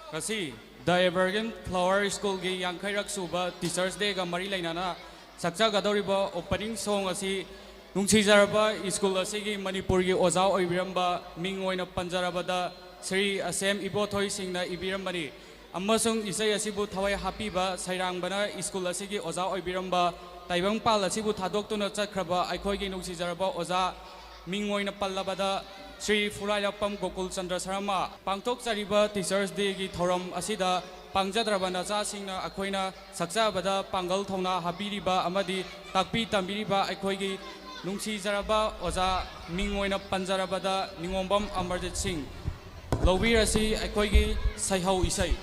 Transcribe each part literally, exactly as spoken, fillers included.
ꯉꯁꯤ The Evergreen Flower Schoolꯒꯤ ꯌꯥꯡꯈꯩꯔꯛ ꯁꯨꯕ Teachers Dayꯒ ꯃꯔꯤ ꯂꯩꯅꯅ ꯁꯛꯆꯒꯗꯧꯔꯤꯕ opening song ꯑꯁꯤ ꯅꯨꯡꯁꯤꯖꯔꯕ school ꯑꯁꯤꯒꯤ ꯃꯅꯤꯄꯨꯔꯒꯤ ꯑꯣꯖꯥ ꯑꯣꯏꯕꯤꯔꯝꯕ, ꯃꯤꯡ ꯑꯣꯏꯅ ꯄꯟꯖꯔꯕꯗ ꯁ꯭ꯔꯤ ꯑꯦꯁ ꯑꯦꯝ ꯏꯕꯣꯊꯣꯏ ꯁꯤꯡꯅ ꯏꯕꯤꯔꯝꯕꯅꯤ꯫ ꯑꯃꯁꯨꯡ ꯏꯁꯩ ꯑꯁꯤꯕꯨ ꯊꯋꯥꯏ ꯍꯥꯞꯄꯤꯕ ꯁꯩꯔꯥꯡꯕꯅ school ꯑꯁꯤꯒꯤ ꯑꯣꯖꯥ ꯑꯣꯏꯕꯤꯔꯝꯕ, ꯇꯥꯏꯕꯪꯄꯥꯜ ꯑꯁꯤꯕꯨ ꯊꯥꯗꯣꯛꯇꯨꯅ ꯆꯠꯈ꯭ꯔꯕ ꯑꯩꯈꯣꯏꯒꯤ ꯅꯨꯡꯁꯤꯖꯔꯕ ꯑꯣꯖꯥ, ꯃꯤꯡ ꯑꯣꯏꯅ ꯄꯜꯂꯕꯗ ꯁ꯭ꯔꯤ ꯐꯨꯔꯥꯏꯂꯥꯛꯄꯝ ꯒꯣꯀꯨꯜ ꯆꯟꯗ꯭ꯔ ꯁꯔꯃ꯫ ꯄꯥꯡꯊꯣꯛꯆꯔꯤꯕ Teachers Dayꯒꯤ ꯊꯧꯔꯝ ꯑꯁꯤꯗ ꯄꯥꯡꯖꯗ꯭ꯔꯕ ꯅꯆꯥꯁꯤꯡꯅ ꯑꯩꯈꯣꯏꯅ ꯁꯛꯆꯕꯗ ꯄꯥꯡꯒꯜ ꯊꯧꯅꯥ ꯍꯥꯞꯄꯤꯔꯤꯕ ꯑꯃꯗꯤ ꯇꯥꯛꯄꯤ ꯇꯝꯕꯤꯔꯤꯕ ꯑꯩꯈꯣꯏꯒꯤ ꯅꯨꯡꯁꯤꯖꯔꯕ ꯑꯣꯖꯥ, ꯃꯤꯡ ꯑꯣꯏꯅ ꯄꯟꯖꯔꯕꯗ ꯅꯤꯉꯣꯝꯕꯝ ꯑꯃꯔꯖꯤꯠ ꯁꯤꯡ꯫ ꯂꯧꯕꯤꯔꯁꯤ ꯑꯩꯈꯣꯏꯒꯤ ꯁꯩꯍꯧ ꯏꯁꯩ꯫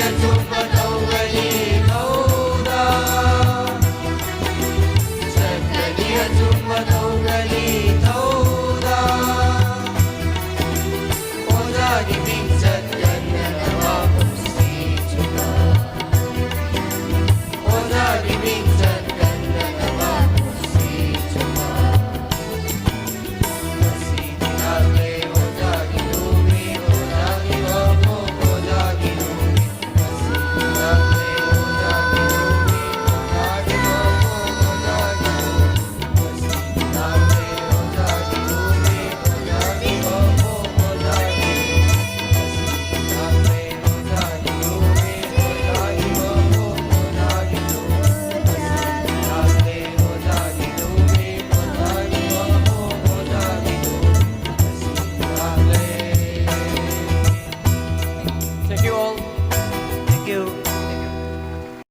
ꯑꯆꯨꯝꯕ ꯇꯧꯒꯅꯤ꯫